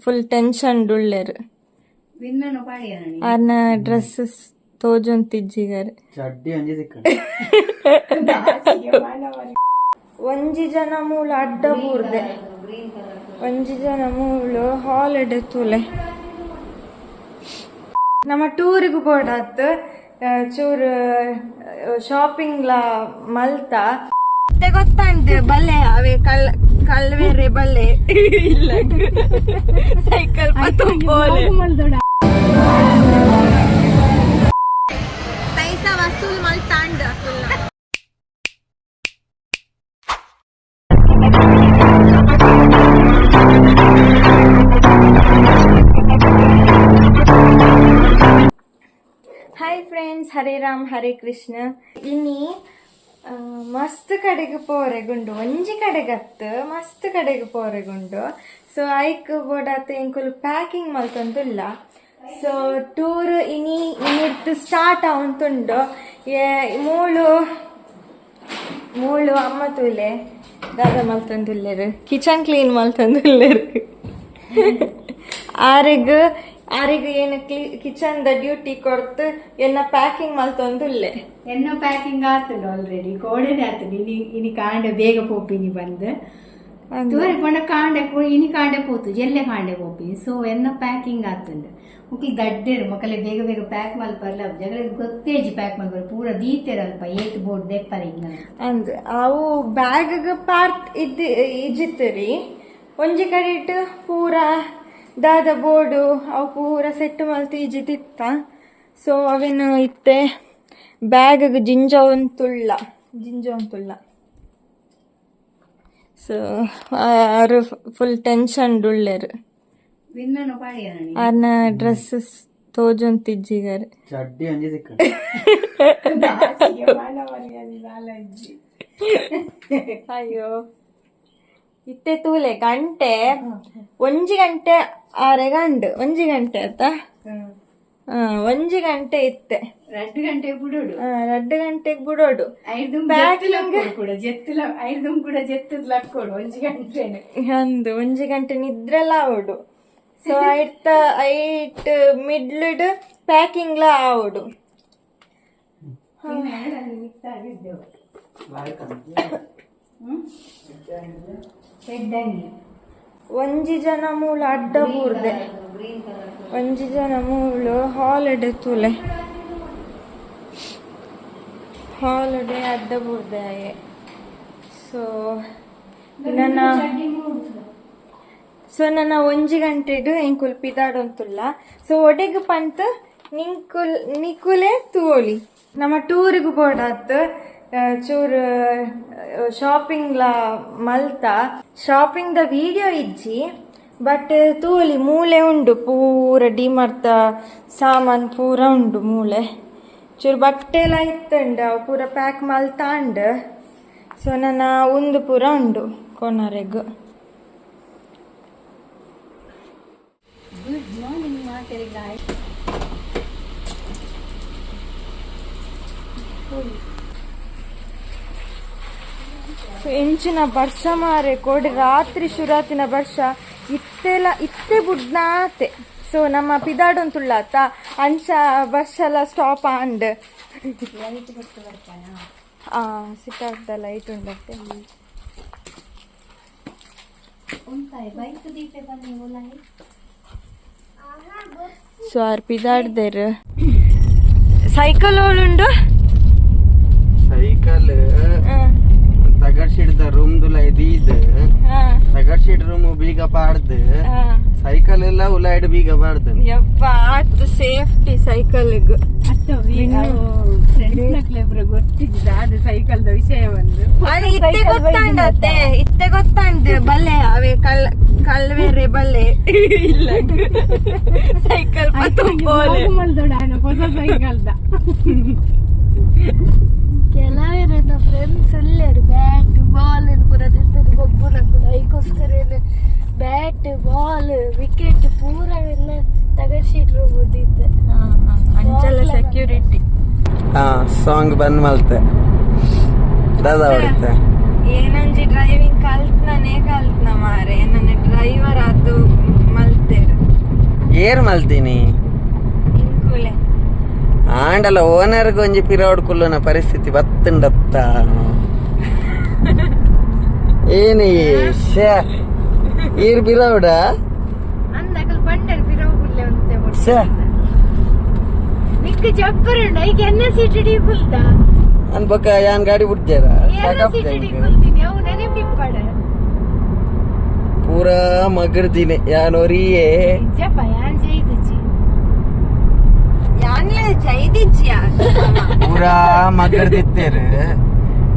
Full tension ಉಲ್ಲೆರ್. ವಿನ್ನನು ಪಾಡಿಯ. ಆರ್ನ dresses ತೋಜೊಂತಿಜ್ಜಿಗರ್. ಚಡ್ಡಿ ಒಂಜಿ ತಿಕ್ಕ. ಒಂಜಿ ಜನ ಮೂಲು ಅಡ್ಡ ಬೂರ್ದೆ, ಒಂಜಿ ಜನ ಮೂಲು ಹಾಲಿಡೆ ತೂಲೆ. ನಮ್ಮ ಟೂರಿಗೆ ಬೋಡಾತ್ ಚೂರು ಶಾಪಿಂಗ್ಲ ಮಲ್ತ. ಮತ್ತೆ ಗೊತ್ತಂಡ್ ಬಲ್ಲೆ ಅವೇ ಕಲ್ ಕಲ್ವೇರೆ ಬಲ್ಲೆ ಇಲ್ಲ, ಸೈಕಲ್ ಪತ್ತೊಂಬೋಲೆ. ಪೈಸಾ ವಸೂಲ್ ಮಲ್ತಾಂಡ್. Hi friends, Hare Ram Hare Krishna. ಇನಿ ಮಸ್ತ್ ಕಡೆಗೆ ಪೋರೆಗುಂಡು, ಒಂಜಿ ಕಡೆಗತ್ತು ಮಸ್ತ್ ಕಡೆಗೆ ಪೋರೆಗುಂಡು. ಸೊ ಐಕ್ ಬೋಡಾತ ಎಂಕುಲು ಪ್ಯಾಕಿಂಗ್ ಮಲ್ತೊಂದುಲ್ಲ. ಸೊ ಟೂರ್ ಇನಿ ಇನಿರ್ತು ಸ್ಟಾರ್ಟ್ ಆವೊಂತುಂಡು. ಮೂಳು ಮೂಳು ಅಮ್ಮ ತೂಲೆ ದಾದ ಮಲ್ತೊಂದುಲ್ಲೆರ್, ಕಿಚನ್ ಕ್ಲೀನ್ ಮಲ್ತೊಂದುಲ್ಲೆರ್. ಆರೆಗ್ ಆರೆಗ್ ಏನು ಕಿಚನ್ the duty ಕೊರ್ತು ಎನ್ನ ಪ್ಯಾಕಿಂಗ್ ಮಲ್ತೊಂದುಲ್ಲೆ. ಎನ್ನ ಪ್ಯಾಕಿಂಗ್ ಆತುಂಡು ಆಲ್ರೆಡಿ, ಕೋಡೆನೆ ಆತುಂಡು. ಇನಿ ಇನಿ ಕಾಂಡೆ ಬೇಗ ಪೋಪಿನಿ ಬಂದ್ ತೂರೆ ಪಂಡ ಕಾಂಡೆ ಇನಿ ಕಾಂಡೆ ಪೋತು ಜೆಲ್ಲೆ ಕಾಂಡೆ ಪೋಪಿನಿ. ಸೊ ಎನ್ನ ಪ್ಯಾಕಿಂಗ್ ಆತುಂಡು. ಮುಕ್ಲಿ ದಡ್ಡೇರು ಮಕ್ಕಳೆ ಬೇಗ ಬೇಗ ಪ್ಯಾಕ್ ಮಲ್ಪರ್ಲ ಜಗಳಿಗೆ ಗೊತ್ತೇಜಿ. ಪ್ಯಾಕ್ ಮಲ್ಪರ ಪೂರ ದೀತೆರ್ ಅಲ್ಪ ಏತ್ ಬೋರ್ಡ್ ದೆಪ್ಪರ ಹಿಂಗ. ಅಂದ್ ಅವು ಬ್ಯಾಗ್ ಪಾರ್ಟ್ ಇದ್ದ ಇಜಿತ್ತರಿ, ಒಂಜಿ ಕಡೆಟ್ ಪೂರ ದಾದ ಬೋರ್ಡು ಅವು ಪೂರ ಸೆಟ್ ಮಲ್ತ್ ಇಜಿತಿತ್ತ. ಸೊ ಅವೇನು ಇತ್ತೆ ಬ್ಯಾಗ್ ಜಿಂಜವಂತುಳ್ಳ ಜಿಂಜವಂತುಳ್ಳ. ಸೊ ಆರು ಫುಲ್ ಟೆನ್ಷನ್ ಉಲ್ಲೆರ್. ವಿನ್ನನು ಪಾಡಿಯ. ಆರ್ನ ಡ್ರೆಸ್ಸಸ್ ತೋಜೊಂತಿಜ್ಜಿಗರ್. ಚಡ್ಡಿ ಒಂಜಿ ತಿಕ್ಕ. ಅಯ್ಯೋ, ಇತ್ತೆ ತೂಲೆ ಗಂಟೆ 1 ಗಂಟೆ ಆರೆಗಂಡು, 1 ಗಂಟೆ ಆತ, 1 ಗಂಟೆ ಇತ್ತೆ. 2 ಗಂಟೆ ಬಿಡೋಡು. 2 ಗಂಟೆಗೆ ಬಿಡೋಡು. ಐದು ಕೂಡ ಜೆತ್ತುಲ ಐದು ಕೂಡ ಜೆತ್ತದ ಲಕ್ಕೋಡು 1 ಗಂಟೆ. ಅಂದು 1 ಗಂಟೆ ನಿದ್ರೆಲ ಆವಡು. ಸೊ ಐತ ಐಟ್ ಮಿಡ್ಲ್ಡ್ ಪ್ಯಾಕಿಂಗ್ಲ ಆವಡು. ಆಗಿದ್ದೆವು ಹೆಡ್ಡಂಗಿ. ಒಂಜಿ ಜನ ಮೂಲು ಅಡ್ಡ ಬೂರ್ದೆ, ಒಂಜಿ ಜನ ಮೂಲು ಹಾಲಿಡೆ ತೂಲೆ, ಹಾಲಿಡೆ ಅಡ್ಡ ಬೂರ್ದೆ ಆಯೆ. ಸೊ ನನ್ನ ಸೊ ನನ್ನ 1 ಗಂಟೆಡ್ ಎಂಕುಲ್ ಪಿದಾಡೊಂತುಲ್ಲ. ಸೊ ಒಡೆಗ್ ಪಂತ್ ನಿಂಕುಲ್ ನಿಕುಲೆ ತೂವೊಲಿ. ನಮ್ಮ ಟೂರಿಗೆ ಬೋಡಾತ್ ಚೂರು ಶಾಪಿಂಗ್ಲ ಮಲ್ತ. ಶಾಪಿಂಗ್ the video ಇಜ್ಜಿ, ಬಟ್ ತೂವೊಲಿ, ಮೂಲೆ ಉಂಡು ಪೂರ ಡಿಮಾರ್ತ ಸಾಮಾನ್ ಪೂರ ಉಂಡು. ಮೂಲೆ ಚೂರು ಬಟ್ಟೆ ಎಲ್ಲ ಇತ್ತುಂಡು, ಅವು ಪೂರ ಪ್ಯಾಕ್ ಮಲ್ತಾಂಡ್. ಸೊ ನನ್ನ ಉಂದು ಪೂರ ಉಂಡು ಕೊನರೆಗ್. Good morning ಮಾತೆರಿಗ. ಸೊ ಎಂಚಿನ ವರ್ಷ ಮಾರೆ, ಕೋಡೆ ರಾತ್ರಿ ಶುರಾತಿನ ವರ್ಷ ಇತ್ತೆಲ ಇತ್ತೆ ಬುಡ್ನಾತೆ. ಸೊ ನಮ್ಮ ಪಿದಾಡೊಂತುಳ್ಳಾತ ಅಂಚ ವರ್ಷಲ ಸ್ಟಾಪ್ ಆಂಡ್. ಲೈಟ್ ಕೊಟ್ಟು ಬರ್ತಾನ. ಆ ಸಿಕ್ಕಾಗ್ತ ಲೈಟ್ ಉಂಡತ್ತೆ. ಉಂಟಾಯ್ ಬೈಕ್ ದೀಪೆ ಬನ್ನಿ ಓಲಾಯಿ. ಸೊ ಆರ್ ಪಿದಾಡ್ದೇರ್. ಸೈಕಲ್ ಓಳುಂಡು. ಸೈಕಲ್ ತಗಡ್ ಶೀಟ್ ರೂಮ್ ದುಲ ಇದೀದ್ ತಗಡ್ ಶೀಟ್ ರೂಮ್ ಬೀಗ ಪಾಡ್ದು ಸೈಕಲ್ ಎಲ್ಲ ಉಲಾಯ್ಡ್ ಬೀಗ ಪಾಡ್ದು. ಯಪ್ಪ, ಆತ್ ಸೇಫ್ಟಿ ಸೈಕಲ್ಗ್. ಅತ್ತ ಫ್ರೆಂಡ್ಸ್ ಗೊತ್ತಿದ್ದ ಅದು ಸೈಕಲ್ದ ವಿಷಯ ಒಂದು. ಅದು ಇತ್ತೆ ಗೊತ್ತಾಂಡತ್ತೆ, ಇತ್ತೆ ಗೊತ್ತಾಂಡ್ ಬಲ್ಲೆ ಅವೇ ಕಲ್ ಕಲ್ವೇರೆ ಬಲ್ಲೆ ಇಲ್ಲ, ಸೈಕಲ್ ಪತ್ತೊಂಬೋಲೆ. ಮಲ್ದೋಡ ಹೊಸ ಸೈಕಲ್ದ. ಕೆಲವೆಲ್ಲ ಫ್ರೆಂಡ್ಸ್ ಉಲ್ಲೇರು ಬ್ಯಾಟ್ ಬಾಲ್ ಪೂರ ತಿರ್ತಾರೆ ಗೊಬ್ಬುನಕುಲು. ಐಕೋಸ್ಕರ ಬ್ಯಾಟ್ ಬಾಲ್ ವಿಕೆಟ್ ಪೂರ ಎಲ್ಲ ತಗರ್ಸಿಟ್ರು ಬುದ್ಧಿದ್ದೆ. ಅಂಚಲ ಸೆಕ್ಯೂರಿಟಿ. ಹಾ, ಸಾಂಗ್ ಬಂದ್ ಮಲ್ತೆ ದಾದಾ ಹೊಡಿತೆ. ಏನಂಜಿ ಡ್ರೈವಿಂಗ್ ಕಲ್ತ್ನೇ ಕಲ್ತ್ನ ಮಾರೆ, ನನ್ನ ಡ್ರೈವರ್ ಅದು ಮಲ್ತೆ. ಏರ್ ಮಲ್ತೀನಿ ಇಂಕುಲೆ ಆಂಡಲ ಓನರ್ಗೆ ಒಂಜಿ ಪಿರವಡ್ ಕುಲ್ಲುನ ಪರಿಸ್ಥಿತಿ ಬತ್ತುಂಡತ್ತ ಏನಿ ಶ್ಯಾ ಈರ್ ಪಿರವಡ ಅಂದಕಲ್ ಪಂಡರ್ ಪಿರವು ಕುಲ್ಲೆ ಉಂತೆ ಶ್ಯಾ ನಿಕ್ಕ ಜಬ್ಬರುಂಡ ಈಗ ಎನ್ನ ಸೀಟ್ ಡಿ ಕುಲ್ದ ಅನ್ ಬೊಕ್ಕ ಯಾನ್ ಗಾಡಿ ಬಿಡ್ತೇರ ಎನ್ನ ಸೀಟ್ ಡಿ ಕುಲ್ತೀನಿ ಅವು ನೆನಪಿಪ್ಪಡ ಪೂರಾ ಮಗರ್ದಿನಿ ಯಾನ್ ಒರಿಯೇ ನಿಜಪ್ಪ ಯಾನ್ ಜೈದಚಿ ಯಾನ್ಲೆ ಜೈದಿಜ್ಜಿಯಾ ಪೂರಾ ಮಗರ್ದಿತ್ತೇರು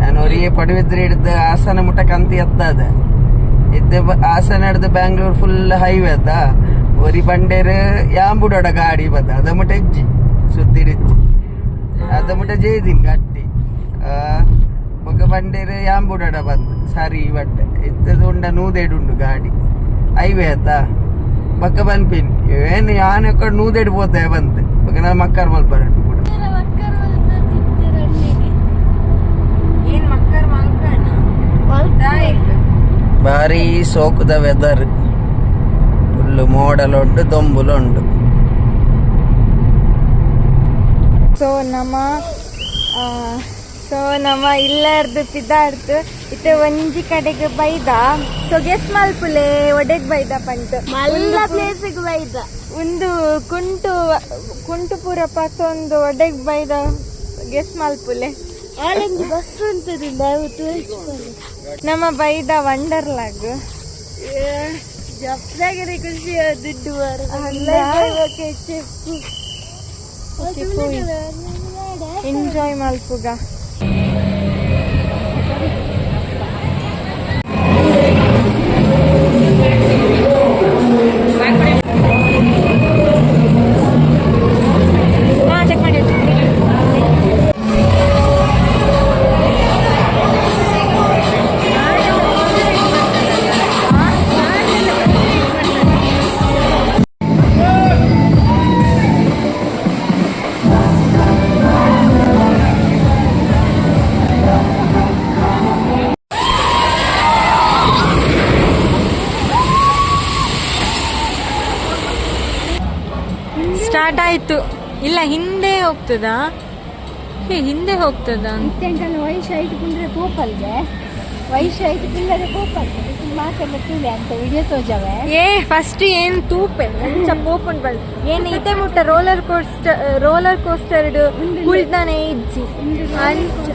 ಯಾನ್ ಒರಿಯೇ ಪಡುವಿದ್ರೆ ಹಿಡ್ದು ಹಾಸನ ಮುಟ್ಟ ಕಂತಿ ಎತ್ತದ ಇದ್ದ ಹಾಸನ ಹಿಡ್ದು ಬ್ಯಾಂಗ್ಳೂರ್ ಫುಲ್ ಹೈವೇ ಅದ ಒರಿ ಬಂಡೇರು ಯಾಂಬುಡೋಡ ಗಾಡಿ ಬದ ಅದ ಮುಟ್ಟ ಇಜ್ಜಿ ಸುದ್ದಿಡಿಜ್ಜಿ ಅದ ಮುಟ್ಟ ಜೈದಿನ್ ಗಟ್ಟಿ ಬೊಕ ಬಂಡೇರು ಯಾಂಬುಡೋಡ ಬಂದು ಸರಿ ಬಟ್ಟೆ ಇತ್ತದ ಉಂಡ ನೂದೆಡುಂಡು ಗಾಡಿ ಹೈವೇ ಆತ ಬೊಕ ಬನ್ಪಿನ್ ಏನು ಯಾನ್ ಎಕ್ಕಡ್ ನೂದೆಡ್ ಪೋತೆ ಬಂತು ಬೊಕ ನಾ ಮಕ್ಕರ್ ಮಲ್ಪರಂಟು ಕೂಡ ಏನ್ ಮಕ್ಕರ್ ಮಲ್ಪಣ ಭಾರಿ ಸೋಕುದ ವೆದರ್ ಫುಲ್ ಮೋಡಲುಂಡು ದೊಂಬುಲುಂಡು. ಸೊ ನಮ್ಮ ಇಲ್ಲಾರ್ದು ಪಿದಾರ್ದು ಇತ್ತೆ ಒಂಜಿ ಕಡೆಗೆ ಬೈದ. ಸೊ ಗೆಸ್ ಮಲ್ಪುಲೆ ಒಡೆಗ್ ಬೈದ ಪಂಟ್ ಮಲ್ಲ ಪ್ಲೇಸಿಗೆ ಬೈದ. ಒಂದು ಕುಂಟು ಕುಂಟು ಪೂರ ಪತ್ತೊಂದು ಒಡೆಗ್ ಬೈದ ಗೆಸ್ ಮಲ್ಪುಲೆ. ಆಲೊಂದು ಬಸ್ ಉಂಟದಿಂದ ನಮ್ಮ ಬೈದ ವಂಡರ್ಲಾಗ್. ಜಪ್ಲಾಗರೆ ಖುಷಿ ದುಡ್ಡು ಚೆಪ್ಪು ಎಂಜಾಯ್ ಮಲ್ಪುಗ. ಚೆಕ್ ಮಾಡಿ. ಸ್ಟಾರ್ಟ್ ಆಯ್ತು. ಇಲ್ಲ ಹಿಂದೆ ಹೋಗ್ತದಾ? ಹೇ ಹಿಂದೆ ಹೋಗ್ತದಾ? ಇತ್ತೆಂಟಲ್ಲ ವಯಸ್ಸು ಐದು ಕುಂಡ್ರೆ ಪೋಪಲ್ಗೆ ವಯಸ್ಸು ಐದು ಕುಂಡ್ರೆ ಪೋಪಲ್ಗೆ ಮಾತೆಲ್ಲ ತೂಲೆ ಅಂತ ವಿಡಿಯೋ ತೋಜವೆ. ಏ ಫಸ್ಟ್ ಏನ್ ತೂಪೆ ಅಂಚ ಪೋಪುಂಡು ಬಲ್ ಏನ್ ಇತೆ ಮುಟ್ಟ roller coaster roller coaster ಕುಳ್ದಾನೆ ಇಜ್ಜಿ ಅಂಚ.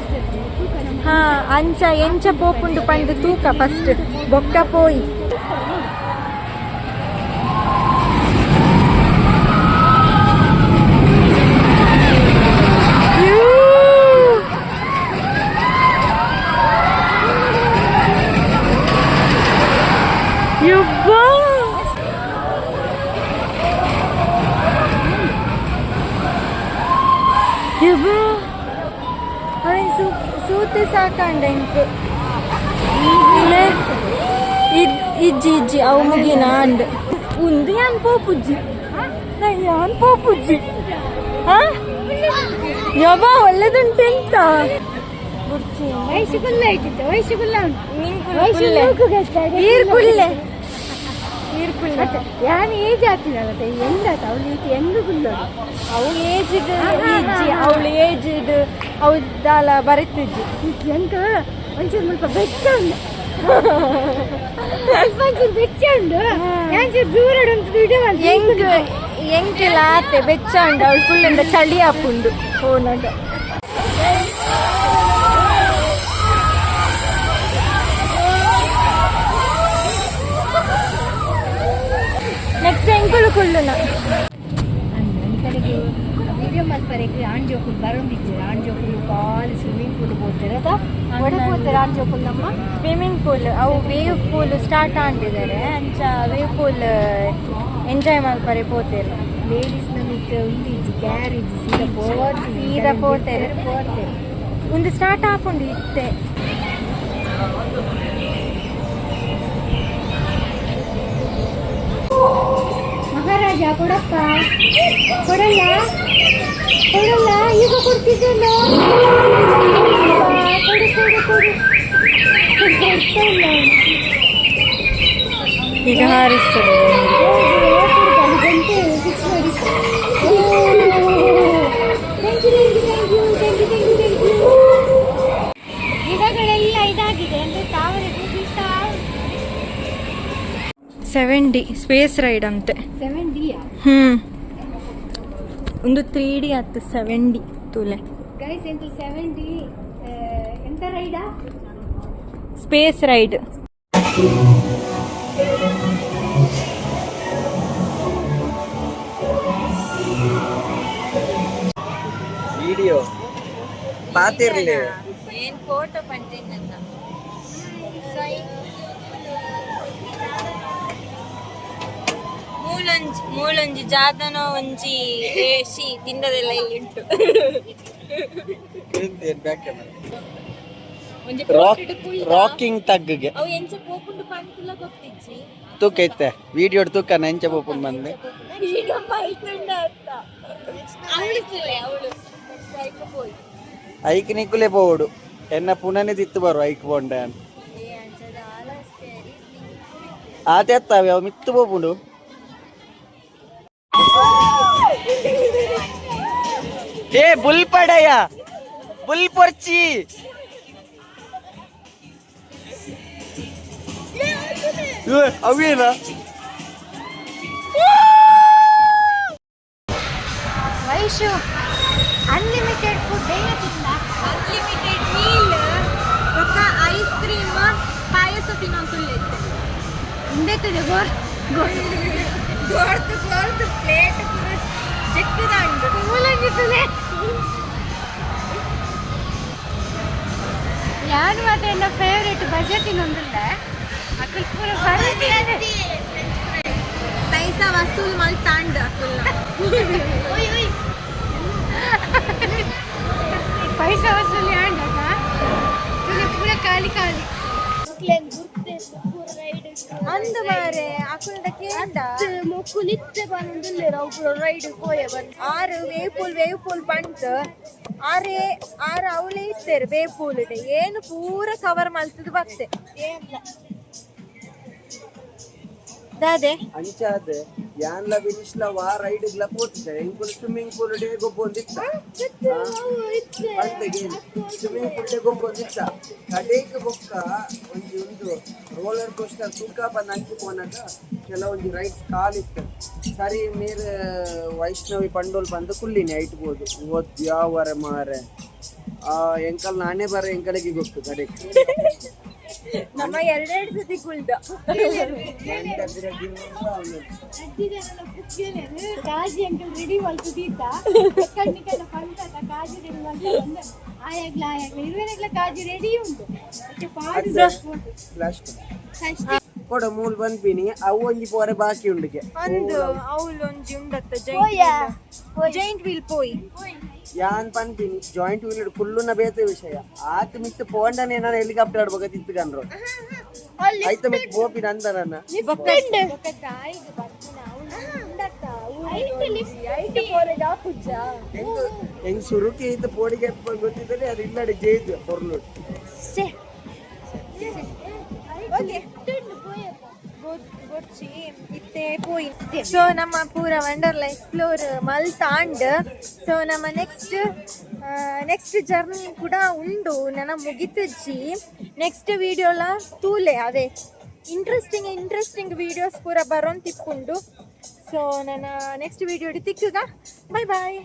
ಹಾ ಅಂಚ ಎಂಚ ಪೋಪುಂಡು ಪಂಡು ತೂಕ ಫಸ್ಟ್ ಬೊಕ್ಕ ಪೋಯಿ. ಯಬ್ಬಾ ಯಬ್ಬಾ ಅವನ್ ಸೂತೆ ಸಾಕಂಡ ಇಂಕ್ ಇಜ್ಜಿ ಇಜ್ಜಿ ಅವು ಮುಗಿನ ಅಂಡ್ ಉಂದು ಯಾನ್ ಪೋಪುಜ್ಜಿ ನಾ ಯಾನ್ ಪೋಪುಜ್ಜಿ. ಹಾ ಯಬ್ಬಾ ಒಳ್ಳೆದುಂಟೆಂತ ವಯಸ್ಸು ಕುಲ್ಲ ಇಟ್ಟಿತ್ತು ವಯಸ್ಸು ಕುಲ್ಲ ಉಂಟು. ವಯಸ್ಸು ಕುಲ್ಲೆ. ಈರ್ ಕುಲ್ಲೆ ಈರ್ ಕುಲ್ಲೆ. ಯಾನ್ ಏಜ್ ಆತಿನಲ್ಲ ಎಂದಾತ ಅವಳು ಇಟ್ಟು ಹೆಂಗ್ ಕುಲ್ಲೋಡು. ಅವು ಏಜ್ ಇಜ್ಜಿ ಅವಳು ಏಜ್ ಇದು ಅವು ದಾಲ ಬರೆತಿಜ್ಜಿ. ಎಂಕ ಒಂಚೂರು ಮುಲ್ಪ ಬೆಚ್ಚ ಉಂಡು ಸ್ವಲ್ಪ ಒಂಚೂರು ಬೆಚ್ಚ ಉಂಡು ಒಂಚೂರು ದೂರ ಉಂಟು ವಿಡಿಯೋ. ಎಂಗ್ ಎಂಕೆಲ್ಲ ಆತೆ ಬೆಚ್ಚ ಉಂಡು ಅವಳು ಫುಲ್ ಉಂಡ ಚಳಿ ಆಪುಂಡು ಫೋನದ. ನೆಕ್ಸ್ಟ್ ಎಂಕುಲು ಕುಳ್ಳುನ ಕಡೆಗೆ ವಿಡಿಯೋ ಮಲ್ಪರೆಗ್ ಆಣ್ ಜೋಕುಲು ಬರೊಂದಿಜ್ಜೆರ್ ಆಣ್ ಜೋಕುಲು ಕಾಲಿ ಸ್ವಿಮ್ಮಿಂಗ್ ಪೂಲ್ ಪೋತೆರ್ ಅತ ಒಡೆ ಪೋತೆರ್ ಆಣ್ ಜೋಕುಲು ನಮ್ಮ ಸ್ವಿಮ್ಮಿಂಗ್ ಪೂಲ್ ಅವು wave pool start ಆಂಡಿದ್ದಾರೆ ಅಂಚ wave pool enjoy ಮಲ್ಪರೆ ಪೋತೆರ್. ಲೇಡೀಸ್ ನಮಿತ್ ಉಂದಿಜ್ಜಿ ಕ್ಯಾರೇಜ್ ಸೀದಾ ಪೋತೆ ಸೀದಾ ಪೋತೆರ್. ಪೋತೆರ್ ಒಂದು ಸ್ಟಾರ್ಟ್ ಆಪುಂಡು ಇತ್ತೆ. ಮಹಾರಾಜ ಕೊಡಪ್ಪ ಕೊಡಲ್ಲ ಕೊಡಲ್ಲ ಈಗ ಕೊಡ್ತಿದ್ದಲ್ಲ ಕೊಡು ಕೊಡು ಕೊಡು ಕೊಡ್ತಾ ಇಲ್ಲ ಅವ್ನು. ಈಗ ಹಾರಿಸ್ತದೆ. ಹೋಗು, ಹೋಗ್ಬಿಡು, ಅಲ್ಲಿ ಗಂಟೆ. 7D space ride ಅಂತೆ. 7D. ಒಂದು 3D ಆತು, 7D ತೂಲೆ. ಗೈಸ್, ಎಂತ 7D? ಎಂತ ರೈಡಾ? Space ride. Video ಪಾತಿರ್ಲಿ. ಏನ್ ಫೋಟೋ ಪಂಟಿನ. ಮೂಲೊಂಜಿ ಮೂಲೊಂಜಿ ಜಾತನೋ ಒಂಜಿ ಏಸಿ ತಿಂದದೆಲ್ಲ ಇಲ್ಲಿ ಉಂಟು. Back camera. ಒಂಜಿ ರಾಕ್ ರಾಕಿಂಗ್ ತಗ್ಗೆ. ಅವು ಎಂಚ ಪೋಪುಂಡು ಪಂತುಲ ಗೊತ್ತಿಜ್ಜಿ. ತೂಕ ಇತ್ತೆ ವಿಡಿಯೋ ತೂಕ ಎಂಚ ಪೋಪುಂಡು ಬಂದೆ. ಈಗ ಮಲ್ತುಂಡ ಅತ್ತ ಅವಳು ತುಲೆ ಅವಳು ಪೋಯಿ. ಐಕ್ ನಿಕ್ಕುಲೆ ಪೋವಡು, ಎನ್ನ ಪುನನೆ ತಿತ್ತು ಬರು ಐಕ್ ಪೋಂಡ. ಏ ಅಂಚದ ಆಲಸ್ತೆ. ಆತೆ ಅತ್ತಾವೆ ಅವು ಮಿತ್ತು ಪೋಪುಂಡು. ಏ ಬುಲ್ ಪಡಯ್ಯ, ಬುಲ್ ಪೊರ್ಚಿ. ಅವೇನಾ? ವೈಶು, ಅನ್ಲಿಮಿಟೆಡ್ ಫುಡ್ ಏನು ತಿನ್ನ? ಅನ್ಲಿಮಿಟೆಡ್ ಮೀಲ್ ಬೊಕ್ಕ ಐಸ್ ಕ್ರೀಮ್, ಪಾಯಸ ತಿನ್ನೋಂತುಲ್ಲೆತ್ತೆ. ಉಂಡೆತ್ತದೆ ಗೋರ್. ಗೋರ್ತು ಗೋರ್ತು ಪ್ಲೇಟ್ ಪೂರ ಚೆಕ್ಕದಾಂಡು. ಮೂಲಂಗಿತ್ತಲೆ ಯಾನು ಮಾತ್ರ ಎನ್ನ ಫೇವ್ರೇಟ್ ಬಜೆ ತಿನ್ನೊಂದಿಲ್ಲ, ಅಕುಲ್ ಪೂರ ಬರದೆ. ಪೈಸಾ ವಸೂಲ್ ಮಲ್ತಾಂಡ್ ಅಕುಲ್ನ. ಪೈಸಾ ವಸೂಲಿ ಆಂಡಕ ತುಲೆ ಪೂರ ಖಾಲಿ ಖಾಲಿ. ಅಂದು ಮಾರೆ ಅಕುಲ್ದ ಕೇಂಡ. ಮೊಕ್ಕುಲಿತ್ತೆ ಬಂದುಲ್ಲೇರ ಅವು ರೈಡ್ ಪೋಯೆ ಬಂದು. ಆರು ವೇವ್ ಪೂಲ್, ವೇವ್ ಪೂಲ್ ಬಂತು. ಆರೆ ಆರು ಅವಲೇ ಇತ್ತೇರು ವೇವ್ ಪೂಲ್. ಏನು ಪೂರ ಕವರ್ ಮಲ್ತದ ಬತ್ತೆ ದಾದೆ. ಅಂಚಾದ ಯಾನ್ಲ ಬಿನಿಶ್ಲ ವಾ ರೈಡ್ ಗ್ಲ ಪೋತಿದ್ದಾರೆ. ಎಂಕುಲು ಸ್ವಿಮ್ಮಿಂಗ್ ಪೂಲ್ ಡೇ ಗೊಬ್ಬೊಂದಿತ್ತ. ಸ್ವಿಮ್ಮಿಂಗ್ ಪೂಲ್ ಡೇ ಗೊಬ್ಬೊಂದಿತ್ತ. ಕಡೇಕ್ ಬೊಕ್ಕ ಒಂಜಿ ಒಂದು ರೋಲರ್ ಕೋಸ್ಟರ್ ತೂಕ ಬಂದು ಅಂಚಿ ಪೋನಾಗ ಕೆಲವೊಂಜಿ ರೈಡ್ಸ್ ಕಾಲಿತ್ತು. ಸರಿ ಮೇರ್ ವೈಷ್ಣವಿ ಪಂಡೋಲ್ ಬಂದು ಕುಲ್ಲಿನಿ ಐಟ್ ಬೋದು ಓದ್ ಯಾವರ ಮಾರೆ. ಆ ಎಂಕಲ್ ನಾನೇ ಬರ ಎಂಕಲಿಗೆ ಗೊತ್ತು ಕಡೆಗೆ. ನಮ್ಮ ಎರಡೆರಡು ಸತಿ ಕುಲ್ದ. ಕಾಜಿ ಅಂಕಲ್ ರೆಡಿ ಮಲ್ತುದೀತ ಕಣ್ಣಿಗೆಲ್ಲ ಪಂತದ ಕಾಜಿ ರೆಡಿ ಮಲ್ತು ಬಂದ. ಆಯಾಗ್ಲ ಆಯಾಗ್ಲ ಇರುವೆನಾಗ್ಲ ಕಾಜಿ ರೆಡಿ ಉಂಟು. ಮತ್ತೆ ಪಾಡು. ಫ್ಲಾಶ್ ಕೊಡ ಮೂಲ್ ಬಂದ್ಪಿನಿ. ಅವು ಒಂಜಿ ಪೋರೆ ಬಾಕಿ ಉಂಡುಗೆ. ಅಂದು ಅವಳು ಒಂಜಿ ಉಂಡತ್ತ ಜೈಂಟ್ ವೀಲ್ ಪೋಯಿ. ಯಾನ್ ಪನ್ಪಿನಿ ಜಾಯಿಂಟ್ ವೀಲ್ ಕುಲ್ಲುನ ಬೇತೆ ವಿಷಯ. ಆತ ಮಿತ್ತು ಪೋಂಡನೆ ನಾನು ಹೆಲಿಕಾಪ್ಟರ್ ಆಡ್ಬೇಕ ತಿತ್ತುಕಂಡ್ರು. ಆಯ್ತ ಮಿತ್ ಪೋಪಿನ ಅಂದ ನನ್ನ. ಹೆಂಗ್ ಹೆಂಗ್ ಸುರುಕಿ ಇತ್ತು ಪೋಡಿಗೆ ಗೊತ್ತಿದ್ದರೆ ಅದು ಇಲ್ಲಡೆ ಜೇದು ಪೊರ್ಲು. ಓಕೆ ಗೊಚ್ಚಿ ಇತ್ತೆ ಪೋಯಿ. ಸೊ ನಮ್ಮ ಪೂರ ವಂಡರ್ಲಾ ಎಕ್ಸ್ಪ್ಲೋರ್ ಮಲ್ತಾಂಡ್. ಸೊ ನಮ್ಮ ನೆಕ್ಸ್ಟ್ ನೆಕ್ಸ್ಟ್ ಜರ್ನಿ ಕೂಡ ಉಂಡು. ನನ್ನ ಮುಗಿತಜ್ಜಿ. ನೆಕ್ಸ್ಟ್ ವಿಡಿಯೋಲ ತೂಲೆ. ಅದೇ ಇಂಟ್ರೆಸ್ಟಿಂಗ್ ಇಂಟ್ರೆಸ್ಟಿಂಗ್ ವೀಡಿಯೋಸ್ ಪೂರ ಬರೋನ್ ತಿಪ್ಪುಂಡು. ಸೊ ನನ್ನ ನೆಕ್ಸ್ಟ್ ವಿಡಿಯೋ ತಿಕ್ಕುಗ. Bye boy.